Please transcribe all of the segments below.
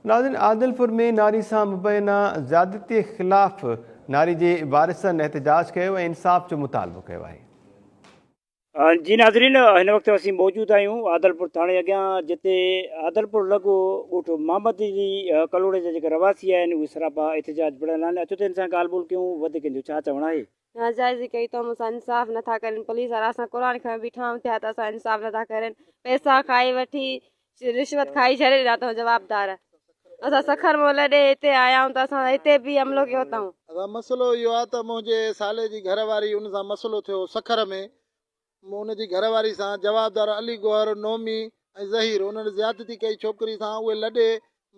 ناظرين عادلپور ۾ ناري سان مبينا زيادتي خلاف ناري جي وارثن احتجاج ڪيو ۽ انصاف جو مطالبو ڪيو آهي. جي ناظرين هن وقت اسين موجود آهيون عادلپور ٿاڻي اڳيان جتي عادلپور لڳ ڳوٺ محمد علي ڪلهوڙي جا جيڪي رهواسي آهن اهي سراپا احتجاج بڻيل آهن اچو ته ان سان ڳالهه ٻولهه ڪيون وڌيڪ ان جو ڇا چوڻ آهي. ناجائزي ڪئي اٿئون مون سان انصاف نٿا ڪرين پوليس وارا اسان قرآن کڻي بيٺا آهيون ٿيا ته اسان انصاف نٿا ڪرين پئسا کائي وٺي رشوت کائي ڇڏي ڏنا اٿئون جوابدار. اسان سکر مان لڏي هتي آيا آهيون ته اسان هتي به حملو ڪيو اٿئون. ادا مسئلو اهو آ ته منهنجي سالي جي گهر واري ان سان مسئلو ٿيو هو سکر ۾ ان جي گهر واري سان جوابدار علي گوهر، نومي ۽ ظهير انهن زيادتي ڪئي ڇوڪري سان اهي لڏي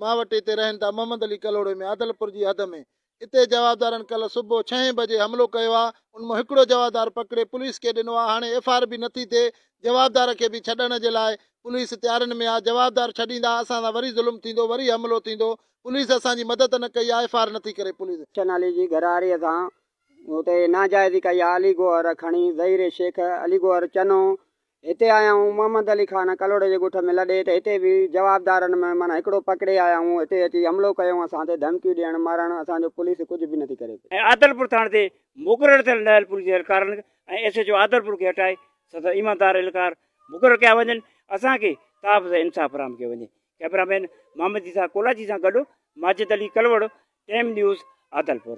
مان وٽ هتي رهن ٿا محمد علي ڪلهوڙي ۾ عادلپور جي حد ۾ اتي جوابدارن ڪلهه صبح ڇهين بجي حملو ڪيو آ، ان مان هڪڙو جوابدار پڪڙي پوليس کي ڏنو آ، هاڻي ايف آر به نٿي ٿئي، جوابدار کي به ڇڏڻ جي لاء پوليس تيارين ۾ آ، جوابدار ڇڏيندا اسان سان وري ظلم ٿيندو، وري حملو ٿيندو، پوليس اسان جي مدد نه ڪئي آ، ايف آر نٿي ڪري پوليس. حسن علي جي گهرواريء سان اتي ناجائزي ڪئي آ، علي گوهر کڻي ظهير شيخ، علي گوهر چنو، هتي آيا آهيون محمد علي خان ڪلهوڙي جي ڳوٺ ۾ لڏي ته هتي به جوابدارن ۾ معنيٰ هڪڙو پڪڙي آيا آهيون هتي اچي حملو ڪيائون اسان تي ڌمڪيون ڏيڻ مارڻ اسان جو پوليس ڪجهه به نٿي ڪري پئي. ۽ عادلپور ٿاڻي تي مقرر ٿيل نااهل پوليس اهلڪارن ۽ ايس ايڇ او عادلپور کي هٽائي سندس ايماندار اهلڪار مقرر ڪيا وڃن اسان کي تحفظ ۽ انصاف فراهم ڪيو وڃي ڪئميرا مين محمد عيسيٰ ڪولاچي سان گڏ ماجد علي ڪلوڙ ٽيم نيوز عادلپور.